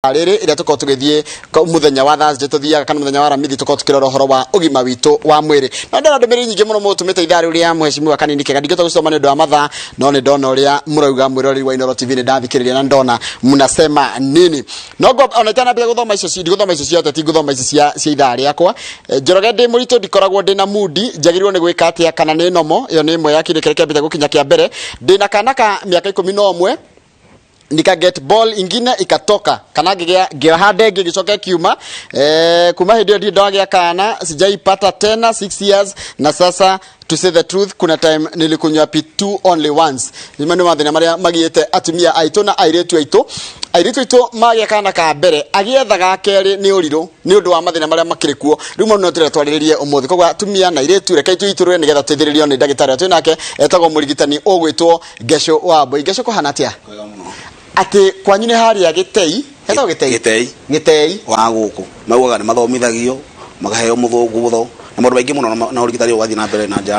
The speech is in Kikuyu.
Rĩrĩ ĩrĩa tũkorwo tũgĩthiĩ mũthenya wa Thursday, tũthiaga kana mũthenya wa Aramithi, tũkorwo tũkĩrora ũhoro wa ũgima witũ wa mwĩrĩ. Na ndona ndũmĩrĩri nyingĩ mũno mũtũmĩte ithaa rĩu rĩa mheshimiwa Kanini Kega. Ndingĩhota gũcithoma nĩ ũndũ wa mathaa, no nĩ ndona ũrĩa mũrauga. Mwĩroreri wa Inooro TV, nĩ ndathikĩrĩria na ndona mnasema nini. No ona itanambia gũthoma icio, ndigũthoma icio ciothe, ti ngũthoma ici cia ithaa rĩakwa. Njoroge, ndĩ mũritũ, ndikoragwo ndĩna mudi, njagĩrĩirwo nĩ gwĩka atĩa? Kana nĩ nomo? Ĩyo nĩ ĩmwe ya kĩndũ kĩrĩa kĩambĩte gũkinya kĩa mbere. Ndĩna kana ka mĩaka 11, nika get ball ingine ikatoka, kana ngĩgĩa ngĩoha ndenge gĩcoke kiuma. Kuma hĩndĩ ĩyo ndirĩ ndagĩa kana, sijaipata tena 6 years. Na sasa, to say the truth, kuna time nilikunywa P2 only once. Nĩ nĩ mathĩna marĩa magiĩte atumia aitũ na airĩtu aitũ magĩa kana ka mbere, agĩetha ga kerĩ nĩ ũrirũ nĩ ũndũ wa mathĩna marĩa makĩrĩ kuo. Rĩu mau no tũrĩa twarĩrĩrie ũmũthĩ. Koguo atumia na airĩtu, rekei tũitũrũre nĩgetha tũteithĩrĩrio nĩ ndagĩtarĩ ũrĩa twĩ nake, etagwo mũrigitani ũgwĩtwo Ngeco wa Mbũi. Ngeco, kũhana atĩa? Wega mũno. Atĩ kwanyu nĩ harĩa Gĩtei, hetagwo Gĩtei? Gĩtei. Gĩtei. Wa gũkũ maugaga nĩ mathomithagio, makaheo mũthũngũtho na maũndũ maingĩ mũno, na ũrigitani ũgathiĩ na mbere na njĩra nene.